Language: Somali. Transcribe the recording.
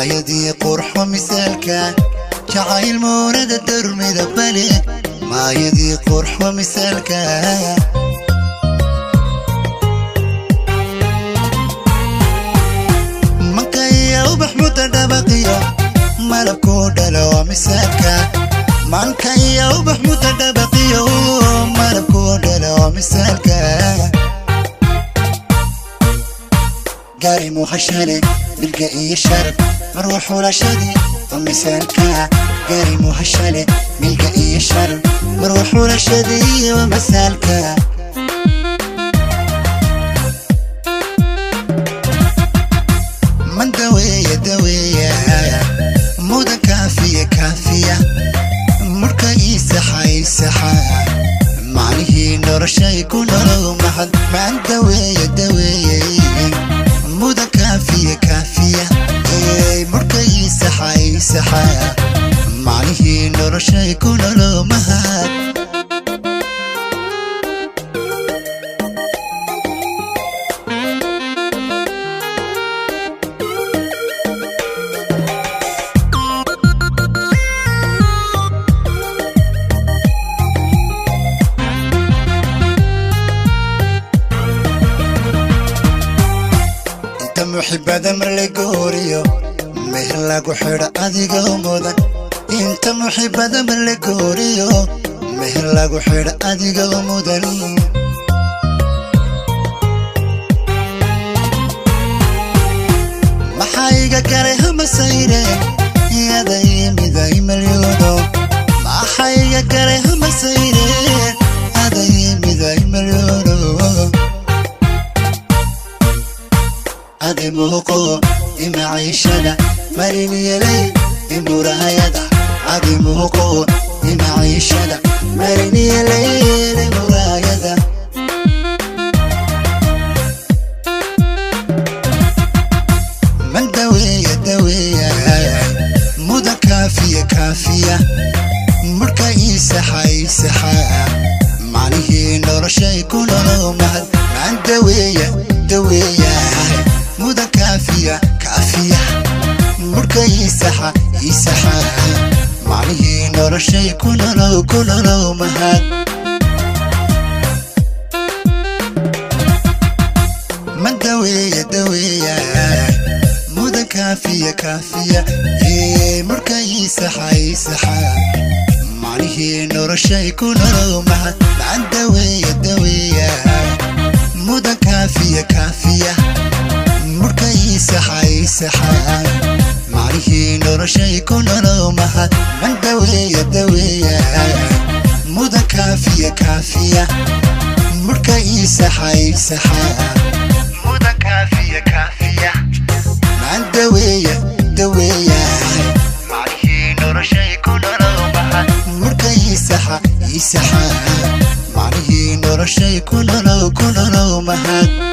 Maayadii qurxo misaalka, jacayl muunada darmida bale. Maayadii qurxo misaalka. Mankaya ubax mudda dhabaqiyo malabkuu dhalo misaalka. Mankaya ubax mudda dhabaqiyo malabkuu dhalo misaalka. Gaari muhashale, bilga iyo sharaf, marwa xulashadii waa misaalka. Gaari muhashale, milga iyo sharaf, marwa xulashadii waa misaalka. Man daweeya daweeya, mudan kaafiya kaafiya, murka ii saxa ii saxa, macnihii noloshay ku nolow mahad. Man daweeya daweeye, mudan kaafiya kaafiya, murka ii saxa ii saxa, macnihii noloshay ku nolow mahad. Inta muxibada mar la gooriyo, meher lagu xidho adiga mudan. Inta muxibada mar la gooriyo, meher lagu xidho adiga mudan. Maxaa iga galay hamasayre yaday miday malyuuno? Maxaa iga galay hamasayre aday miday malyuuno? Adi muuqo imaciishada mariniyelay imuraayada. Adi muuqo imaciishada mariniyelay imuraayada. Man daweeya daweeya, mudan kaafiya kaafiya, murka ii saxa ii saxa, macnihii noloshay ku nolow mahad. Man daweeya daweeya, mudan kaafiya kaafiya, murka ii saxa ii saxa, macnihii noloshay ku nolow ku nolow mahad. Man daweeya daweeya, mudan kaafiya kaafiya, murka ii saxa ii saxa, macnihii noloshay ku nolow mahad. Man daweeya daweeya, mudan kaafiya kaafiya, murka ii saxa ii saxa, macnihii noloshay ku nolow mahad. Man daweeya daweeya, mudan kaafiya kaafiya, murka ii saxa ii saxa, mudan kaafiya kaafiya. Man daweeya daweeya, macnihii noloshay ku nolow mahad. Murka ii saxa ii saxa, macnihii noloshay ku nolow ku nolow mahad.